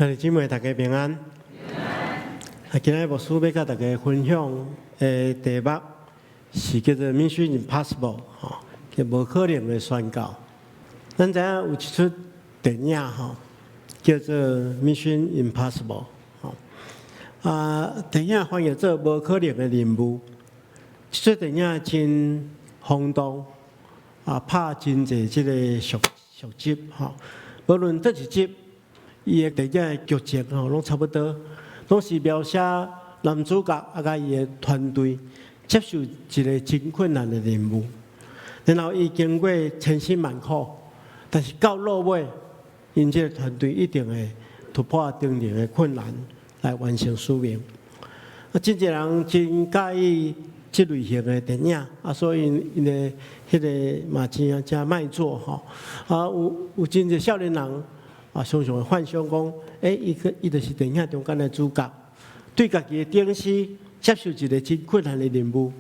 兄弟姊妹，大家平安。啊，今仔日牧師欲佮大家分享的題目是叫做 Mission Impossible，吼，叫無可能的宣告。咱知影有一齣電影吼，叫做 Mission Impossible，吼。啊，電影翻譯做無可能的任務。這齣電影真轟動，啊，拍真濟這個續集，吼。無論佗一集，伊的電影的劇情吼，攏差不多，攏是描寫男主角啊，佮伊的團隊接受一個真困難的任務，然後伊經過千辛萬苦，但是到落尾，𪜶這個團隊一定會突破重重的困難來完成使命。啊，真濟人真佮意這類型的電影，啊，所以𪜶的彼個嘛真誠賣座吼。啊，有真濟少年人啊，常常會幻想講，欸，伊就是電影中間的主角，對家己的頂司接受一個真困難的任務，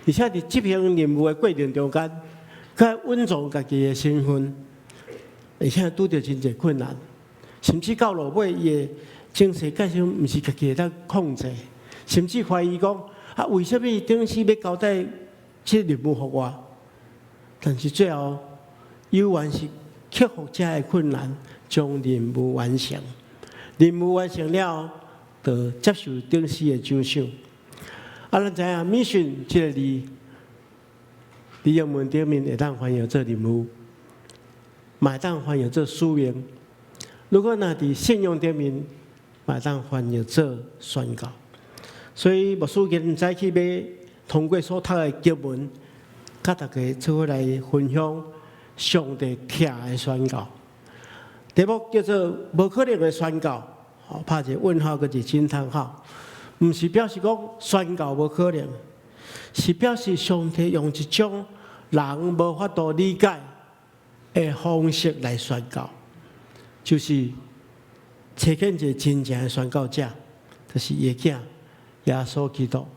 而且佇執行任務的過程中間，閣隱藏家己的身份，而且拄著真濟困難，甚至到落尾，伊的情緒界線毋是家己會當控制，甚至懷疑講，啊，為啥物頂司欲交代這個任務予我？但是最後，猶原是克服這个困難，將任務完成。任務完成了，就接受頂司的獎賞。啊，咱知影 mission 這個字，佇英文頂面會當翻譯做任務，嘛會當翻譯做使命。如果若佇聖經頂面，嘛會當翻譯做宣告。所以牧師今早起欲通過所讀的經文，佮大家做伙來分享上帝疼的宣告。題目叫做無可能的宣告，拍一個問號，閣一個驚嘆號，毋是表示講宣告無可能，是表示上帝用一種人無法度理解的方式來宣告，就是差遣一個真正的宣告者，就是伊的囝耶穌基督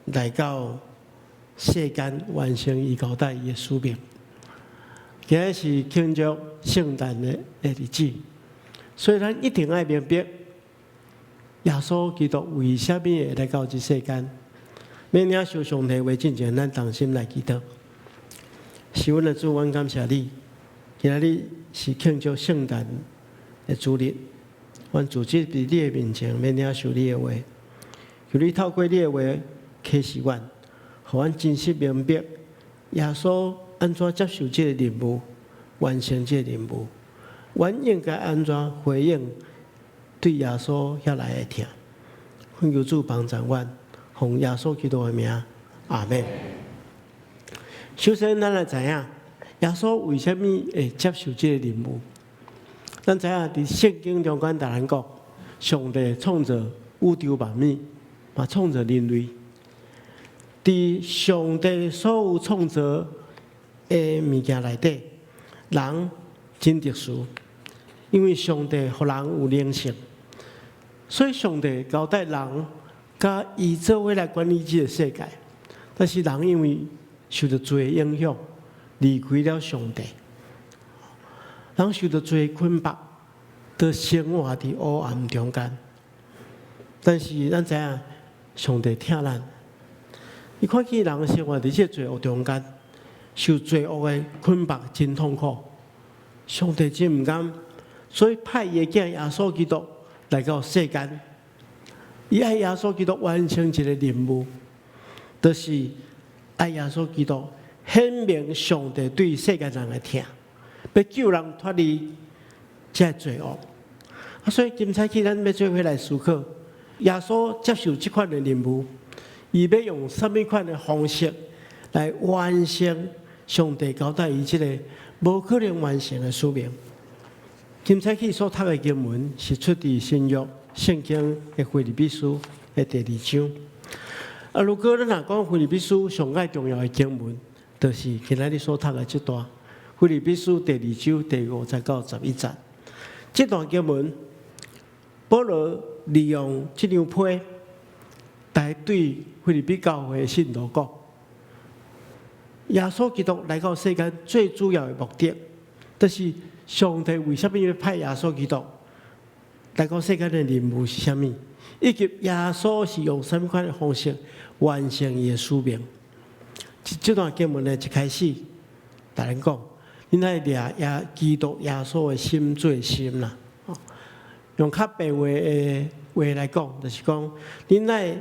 來到世間完成伊交代伊的使命。今日是慶祝聖誕的日子，所以咱一定愛明白耶穌基督為啥物會來到這世間。欲領受上帝話進前，咱同心來祈禱。是阮的主，阮感謝你。今仔日是慶祝聖誕的主日，阮聚集佇你的面前，欲領受你的話。求你透過你的話啟示阮，予阮真實明白耶穌按怎接受這個任務，完成這個任務。阮應該按怎回應對耶穌遐來的疼？懇求主幫助阮，奉耶穌基督的名，阿門。首先，咱來知影耶穌為啥物會接受這個任務？咱知影佇聖經中間，逐人講，上帝創造宇宙萬物，嘛創造人類。佇上帝所有創造的物件內底，人真特殊，因為上帝予人有靈性，所以上帝交代人佮伊做伙來管理這個世界。但是人因為受著罪的影響，離開了上帝，人受著罪的捆綁，都生活佇黑暗中間。但是咱知影，上帝疼咱，伊看見人生活佇這個罪惡中間，受罪惡的捆綁，真痛苦。上帝真毋甘，所以派伊的囝耶穌基督來到世間。伊愛耶穌基督完成一個任務，就是愛耶穌基督顯明上帝對世間人的疼，欲救人脫離這個罪惡。啊，所以今早起咱欲做伙來思考，耶穌接受這款的任務，伊欲用啥物款的方式來完成上帝交代伊這個無可能完成的使命？今早起所讀的經文是出自新約聖經的腓立比書的第二章。啊，如果咱若講腓立比書上蓋重要的經文，就是今仔日所讀的這段腓立比書第二章第五節到11節。這段經文，保羅利用這張批來對腓立比教會的信徒講：耶穌基督來到世間最主要的目的，就是上帝為啥物欲派耶穌基督來到世間的任務是啥物，以及耶穌是用啥物款的方式完成伊的使命。這段經文呢，一開始，逐人講，恁愛掠耶基督耶穌的心做心啦。用較白話的話來講，就是講，恁愛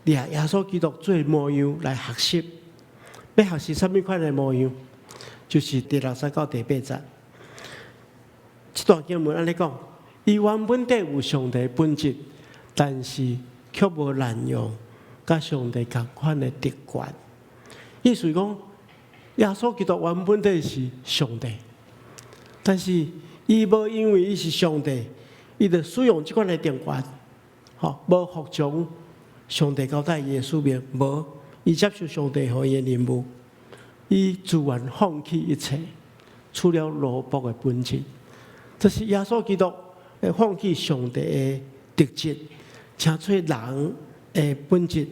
掠耶穌基督做模樣來學習。欲學習啥物款的模樣？就是第六節到第八節。這段經文按呢講，伊原本底有上帝本質，但是卻無濫用佮上帝仝款的特權。意思講，耶穌基督原本底是上帝，但是伊無因為伊是上帝，伊就使用這款的特權，吼，無服從上帝交代伊的使命，無，伊接受上帝予伊的任務，伊自願放棄一切，取了奴僕的本質。這是耶穌基督會放棄上帝的特質，成做人的本質。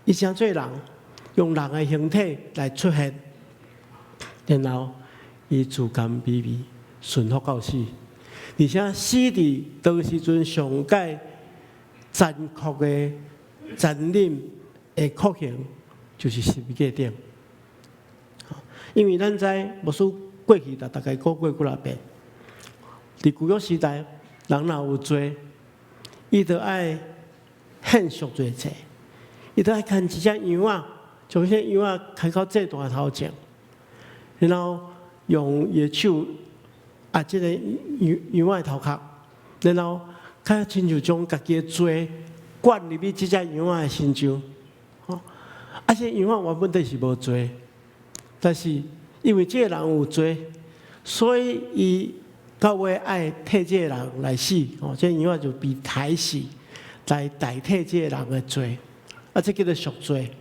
伊成做人，用人的形體來出現，然後伊自甘卑微，順服到死，而且死佇當時陣上蓋殘酷的殘忍的酷刑，就是十字架頂。因為咱知牧師過去大概講過幾若遍，佇舊約時代，人若有罪，伊就愛獻贖罪祭，伊就愛牽一隻羊仔，將這羊仔牽到祭壇頭前，然後用伊的手壓這个羊羊仔的頭殼，然後較親像將家己的罪灌入去這隻羊仔的身上，吼！啊，這羊仔原本底是無罪，但是因為這个人有罪，所以伊到尾愛替這个人來死，吼！這羊仔就被刣死，來代替這个人的罪，啊，這叫做贖罪。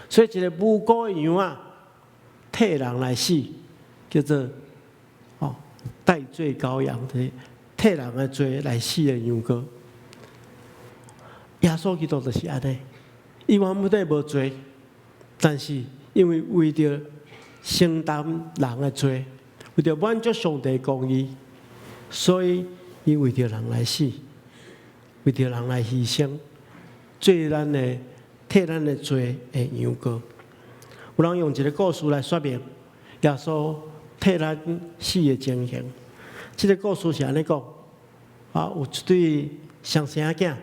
所以一个無辜的羊仔替人來死，叫做哦代罪羔羊，就是替人的罪來死的羊羔。耶穌基督就是按呢，伊原本底無罪，但是因為為著承擔人的罪，為著滿足上帝公義，所以伊為著人來死，為著人來犧牲，做咱的替咱的罪的羊羔。有人用一个故事來說明耶穌替咱死的情形。這个故事是按呢講：啊，有一對雙生仔，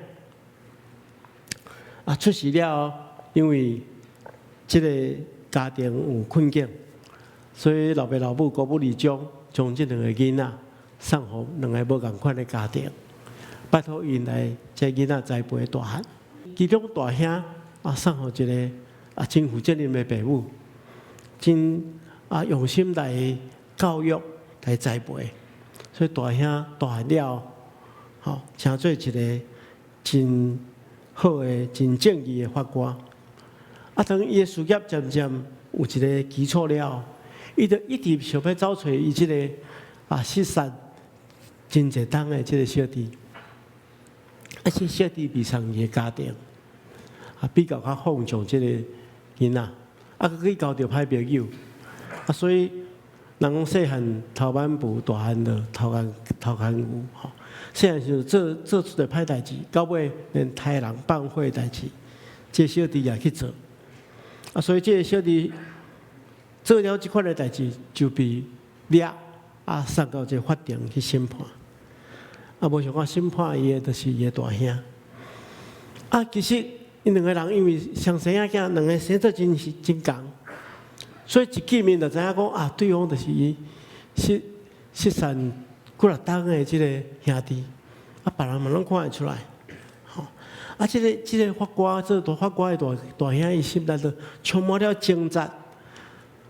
啊，出世了後，因為這个家庭有困境，所以老爸老母姑母二將將這兩个囡仔送予兩个無仝款的家庭，拜託𪜶來這囡仔栽培大漢。其中大兄啊送予一个啊真負責任的爸母，真啊用心來教育、來栽培，所以大兄大漢了後，吼，成做一个真好的、真正義的法官。啊，當伊的事業漸漸有一个基礎了，伊就一直想欲走揣伊這个啊失散真濟冬的這个小弟，啊，這小弟袂送伊的家庭，啊，比較較放縱這个囡仔，啊，閣去交著歹朋友，啊，所以人講細漢偷挽匏，大漢就偷牽偷牽牛吼。細漢時陣做做出著歹代誌，到尾連殺人放火的代誌，這個小弟也去做。啊，所以這個小弟做了這款的代誌，就被掠啊送到這個法庭去審判。啊，無想到審判伊的，就是伊的大兄。啊，其實𪜶兩個人因為雙生仔囝，兩个生做真是真仝，所以一見面就知影講啊，對方就是伊失失散幾若冬的這个兄弟，啊，別人嘛攏看會出來。吼，啊，這个這个法官做大法官的大大兄，伊心內就充滿了掙扎。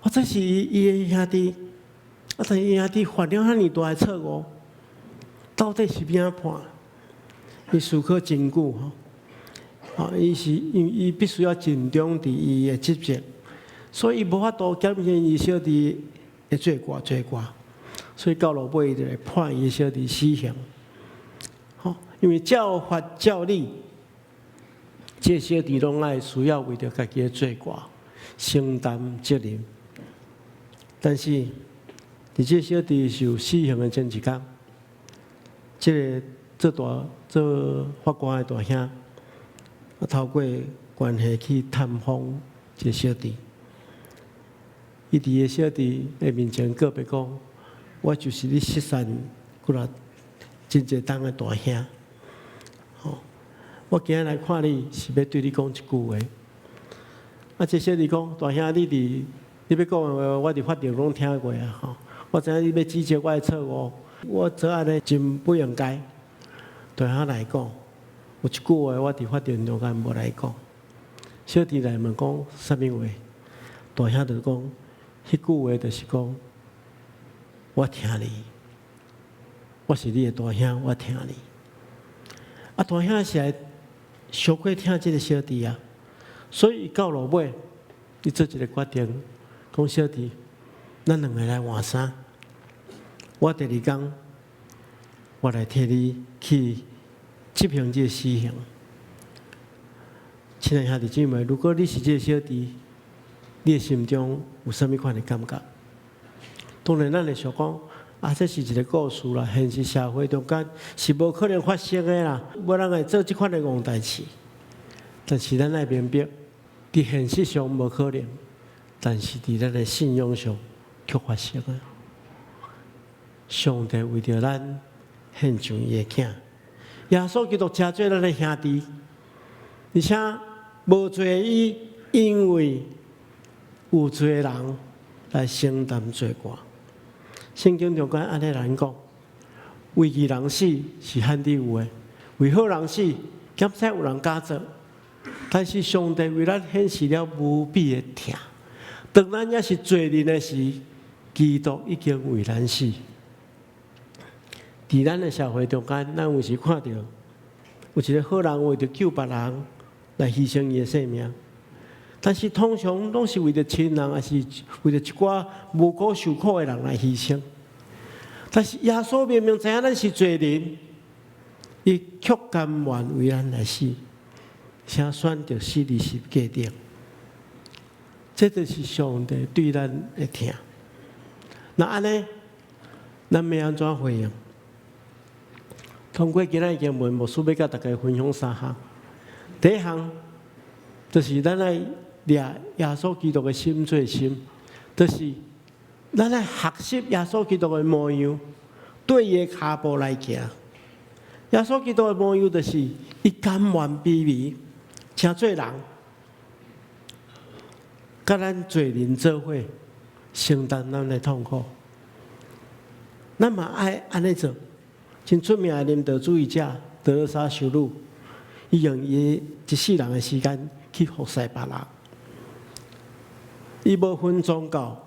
啊，這是伊伊的兄弟，啊，但伊兄弟犯了遐爾大的錯誤，到底是欲按怎判？伊思考真久吼，啊，伊是因為伊必須要盡忠佇伊的職責，所以伊無法度減輕伊小弟的罪過罪過，所以到落尾伊就來判伊小弟死刑。吼，因為照法照理，這個小弟攏愛需要為著家己的罪過承擔責任。但是，佇這小弟受死刑的前一工，這个做大做法官的大兄，透過關係去探訪這个小弟。伊佇个小弟的面前告白講：我就是你失散幾若真濟冬的大兄。吼，我今仔來看你是欲對你講一句話。啊，這小弟講：大兄，你佇你欲講的話，我佇法庭攏聽過啊！吼，我知影你欲指責我的錯誤，我做按呢真不應該。大兄來講，有一句話我佇法庭中間無來講。小弟來問講啥物話？大兄就講，彼句話就是講，我疼你，我是你的大兄，我疼你。啊，大兄是來小可疼這个小弟啊，所以到落尾，伊做一个決定，講小弟，咱兩个來換衫。我第二工，我來替你去執行這个死刑。親愛兄弟姊妹，如果你是這个小弟，你的心中有啥物款的感覺？當然，咱會想講，啊，這是一个故事啦，現實社會中間是無可能發生的啦，無人會做這款的戇代誌。但是咱愛明白，佇現實上無可能，但是佇咱的信仰上卻發生了。上帝為著咱獻上伊的囝，耶穌基督成做咱的兄弟，而且無罪的伊，因為有罪的人來承擔罪過。聖經中間按呢來講，為義人死是罕得有的，為好人死，減少有人敢做。但是上帝為咱顯示了無比的疼，當咱猶是罪人的時，基督已經為咱死。佇咱的社會中間，咱有時看著有一个好人為著救別人來犧牲伊的性命，但是通常攏是為著親人，抑是為著一寡無辜受苦的人來犧牲。但是耶穌明明知影咱是罪人，伊卻甘願為咱來死，且選擇死佇十架頂。這就是上帝對咱的疼。那按呢，咱欲按怎回應？通過今仔日經文，牧師欲佮大家分享三項。第一項，就是咱愛掠耶穌基督的心做心，就是咱愛學習耶穌基督的模樣，綴伊的跤步來行。耶穌基督的模樣就是伊甘願卑微，成做人，佮咱罪人做伙，承擔咱的痛苦。咱嘛愛按呢做。真出名的人道主義者德肋撒修女，伊用伊一世人的時間去服侍別人。伊無分宗教，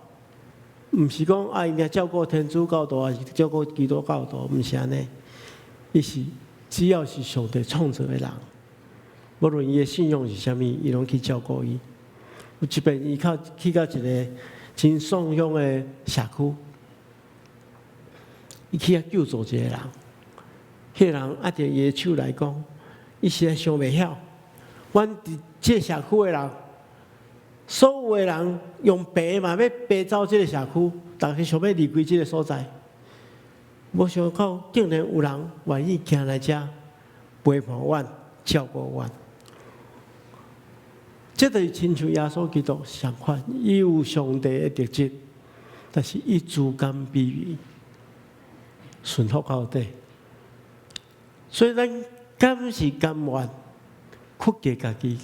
毋是講啊，應該照顧天主教徒，抑是照顧基督教徒，毋是按呢。伊是只要是上帝創造的人，無論伊的信仰是啥物，伊攏去照顧伊。有一遍，伊較去到一个真喪鄉的社區，伊去遐救助一个人。彼个人握著伊的手來講，伊實在想袂曉，阮佇這个社區的人，所有的人用爬嘛欲爬走這个社區，逐家想欲離開這个所在，無想到竟然有人願意行來遮陪伴阮、照顧阮。這就是親像耶穌基督相款，伊有上帝的特質，但是伊自甘卑微，順服到底。所以咱敢是甘願屈低家己，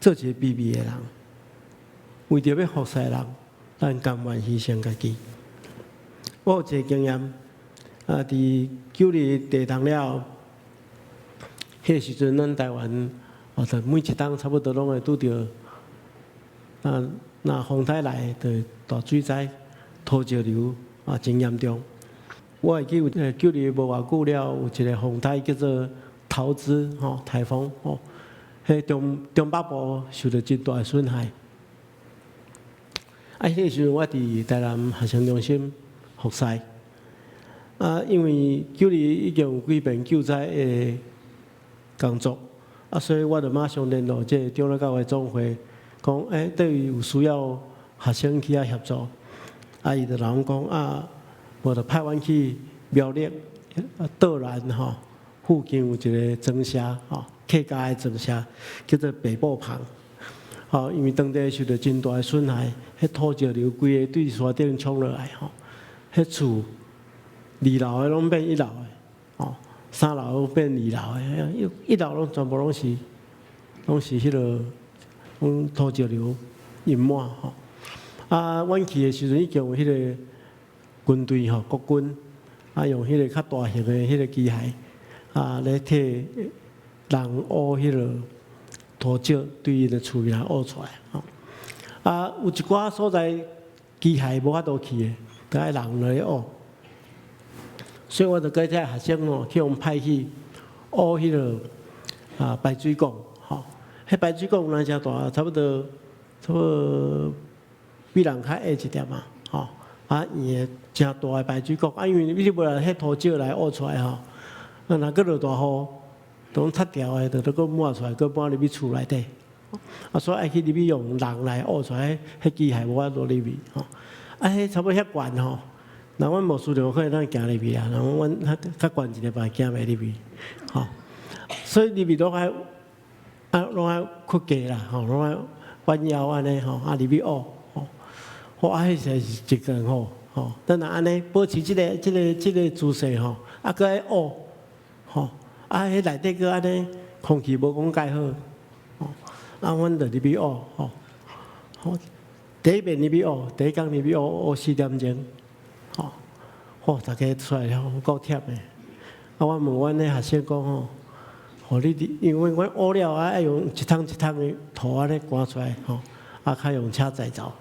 做一个卑微的人，為著欲服侍人，咱甘願犧牲家己。我有一个經驗，啊，佇92地動了後，彼个時陣咱台灣，哦，就每一冬差不多攏會拄著，啊，若風颱來，就大水災、土石流啊，真嚴重。我會記有92無偌久了，有一个風颱叫做桃子吼颱風吼，彼中中北部受著真大的損害。啊，彼个時陣我佇台南學生中心服侍，啊，因為92已經有幾遍救災的工作，啊，所以我就馬上聯絡這个長老教會總會，講，欸，對於有需要學生去遐協助，啊，伊就人講啊，無就派阮去苗栗，桌蘭吼附近有一个庄社吼，客家的莊社叫做北埔旁。吼，因為當地受著真大的損害，彼土石流規个對山頂衝落來吼，彼厝二樓的攏變一樓的，吼，三樓變二樓的，一樓攏全部攏是彼个攏土石流淹沒吼。啊，阮去的時陣已經有彼個軍隊吼，國軍啊，用彼個較大型的彼個機械啊，來替人挖彼個土石，對𪜶的厝來挖出來吼。啊，有一寡所在機械無法度去的，著愛人來挖。所以我就佮遮學生吼，去予派去挖彼個啊排水管吼。彼排水管有若誠大，差不多比人較矮一點嘛，吼。啊，圓的誠大的排水管，啊，因為你無來彼土石來挖出來吼，啊，若閣落大雨，攏塌掉的，就閣抹出來，閣抹入去厝內底。啊，所以愛去入去用人來挖出來，彼機械無法度入去吼。啊，彼差不多遐懸吼，若阮牧師就可能當行入去啊，若阮較較懸一個嘛行袂入去，吼。所以入去攏愛啊，攏愛屈低啦，吼，攏愛彎腰按呢吼，啊入去挖，吼。吼，啊，彼實在是真艱苦，吼。咱若按呢保持這個姿勢吼，啊，閣愛挖，吼，啊，彼內底閣按呢空氣無講蓋好，吼，啊，阮就入去挖，吼，吼，第一遍入去挖，第一工入去挖，挖4點鐘，吼，吼，逐家出來了夠忝的。啊，我問阮的學生講吼，予你佇，因為阮挖了啊，愛用一桶一桶的土按呢搬出來，吼，啊，較用車載走。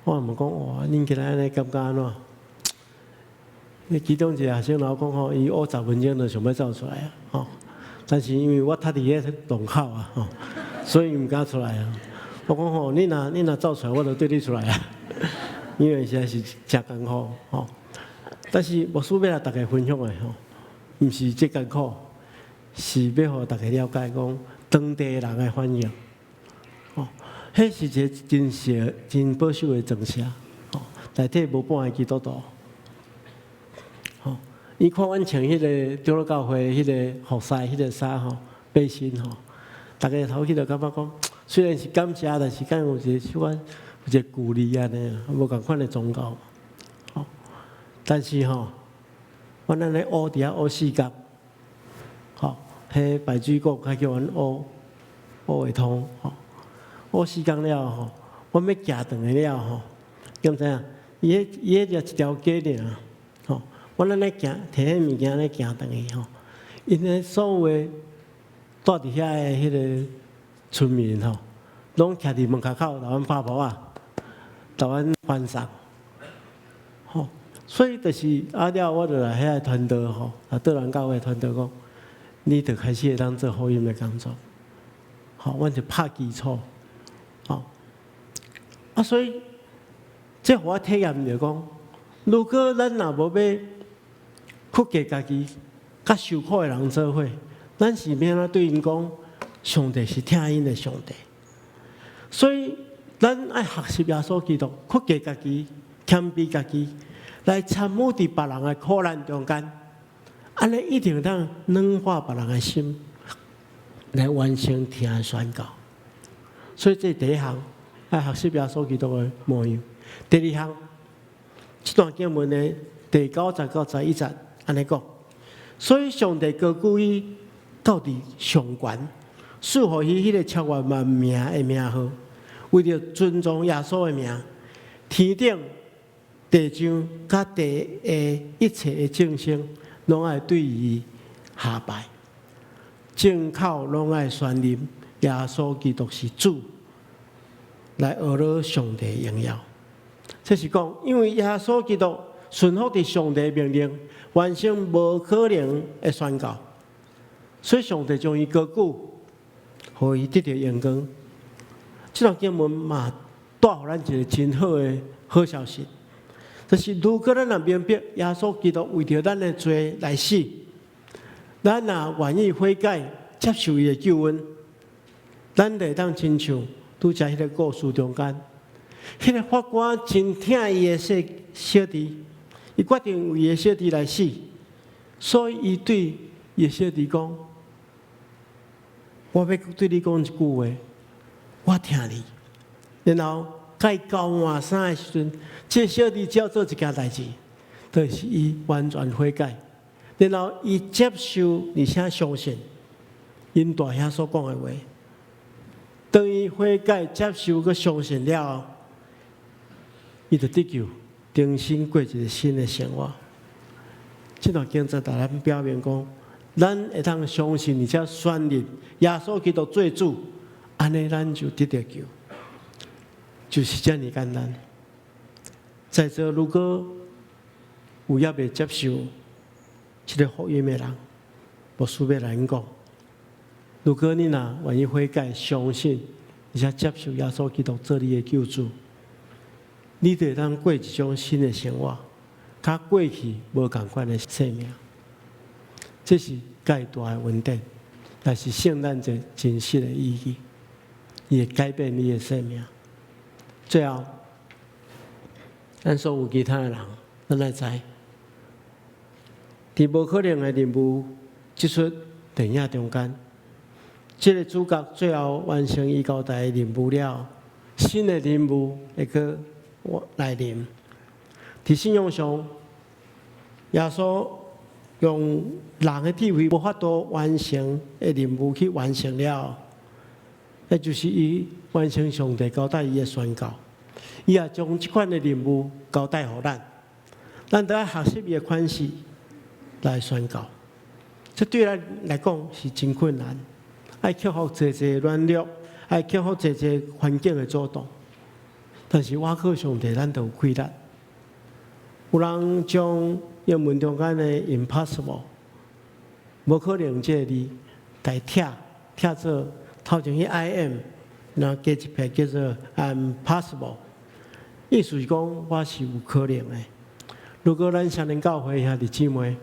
我問講，哇，恁今仔按呢感覺按怎？彼其中一個學生老講吼，伊挖10分鐘就想欲走出來啊，吼。但是因為我趯佇彼洞口啊，吼，所以毋敢出來啊。我講吼，你若走出來，我就綴你出來啊。因為實在是誠艱苦吼。但是牧師欲來逐家分享的吼，毋是這艱苦，是欲予逐家了解講當地人的反應。吼，彼是一個真小、真保守的莊社，吼，內底無半個基督徒。吼，伊看阮穿彼個長老教會彼個服侍彼個衫吼，背心吼，逐家頭去就感覺講，雖然是感謝，但是敢有一個小可有一個距離按呢，無仝款的宗教。吼，但是吼，阮按呢挖佇遐挖4工，吼，彼排水管較叫阮挖挖會通，吼，挖4工了吼，阮欲行轉來了吼，敢知影？伊彼就一條街爾，吼，阮按呢行，提彼物件按呢行轉去吼，𪜶的所有的蹛佇遐的彼個村民吼，攏徛佇門跤口，共阮拍噗仔，共阮歡送，吼，所以就是啊了，我就來遐傳道吼，啊，桌蘭教會傳道講，你就開始會當做福音的工作，吼，阮就拍基礎，吼，啊，所以這予我體驗著講，如果咱若無欲屈低家己，佮受苦的人做伙，咱是欲按怎對𪜶講，上帝是疼𪜶的上帝。所以咱愛學習耶穌基督，屈低家己，謙卑家己，來參與佇別人的苦難中間，按呢一定會當軟化別人的心，來完成疼的宣告。所以這第一項愛學習耶穌基督的模樣。第二項，這段經文的第九節到11節按呢講，所以上帝高舉伊到佇上懸，賜予伊彼個超越萬名的名號，為著尊崇耶穌的名，天頂、地上、佮地下一切的眾生，攏愛對伊下拜，眾口攏愛宣認耶穌基督是主，來學了上帝榮耀。這是講，因為耶穌基督順服佇上帝命令，完成無可能的宣告，所以上帝將伊高舉，予伊得著榮光。這段經文嘛，帶予咱一個真好的好消息，就是如果咱若明白耶穌基督為著咱的罪來死，咱若願意悔改，接受伊的救恩，咱就會當親像拄才彼個故事中間，彼個法官真疼伊的小弟，伊決定為伊的小弟來死，所以伊對伊的小弟講：我欲對你講一句話，我疼你。然後共伊交換衫的時陣，這個小弟只要做一件代誌，就是伊完全悔改，然後伊接受而且相信𪜶大兄所講的話。當伊悔改、接受、閣相信了後，伊就得救，重新過一個新的生活。這段經節予咱表明講，咱會當相信而且宣認耶穌基督做主，按呢咱就得著救，就是遮爾簡單。在座如果有猶未接受這个福音的人，牧師欲來講，如果你若願意悔改、相信，而且接受耶穌基督做你的救主，你就會當過一種新的生活，佮過去無仝款的生命。這是蓋大的恩典，也是聖誕節真實的意義，伊會改變你的生命。最後，咱所有其他的人，咱來知，佇無可能的任務這齣電影中間，這个主角最後完成伊交代的任務了，新的任務會閣來臨。佇信仰上，耶穌用人的智慧無法度完成的任務去完成了，那就是伊完成上帝交代伊的宣告。伊也將這款的任務交代予咱，咱著愛學習伊的款式來宣告。這對咱來講是真困難，愛克服濟濟軟弱，愛克服濟濟環境的阻擋。但是倚靠上帝，咱就有氣力。有人將英文中間的 impossible 無可能這個字，共拆拆做頭前彼 I am，然後加一撇叫做 I'm possible，意思是講我是有可能的。如果咱雙連教會兄弟姊妹，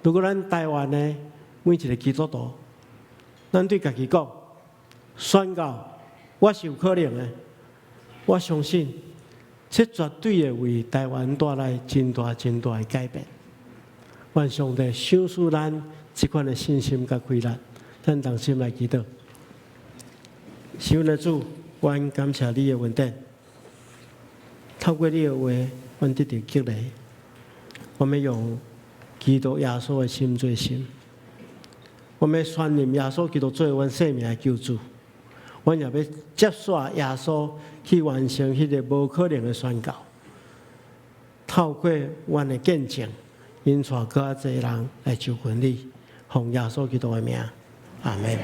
如果咱台灣的每一个基督徒，咱對家己講，宣告我是有可能的，我相信這絕對會為台灣帶來真大真大的改變。願上帝賞賜咱這款的信心佮氣力，咱同心來祈禱。是阮的主，阮感謝你的恩典，透過你的話，阮得著激勵。我們用基督耶穌的心做心，我們宣認耶穌基督做阮生命的救主。阮也欲接受耶穌去完成彼个無可能的宣告。透過阮的見證，引帶閣較濟人來就近你，奉耶穌基督的名，阿門。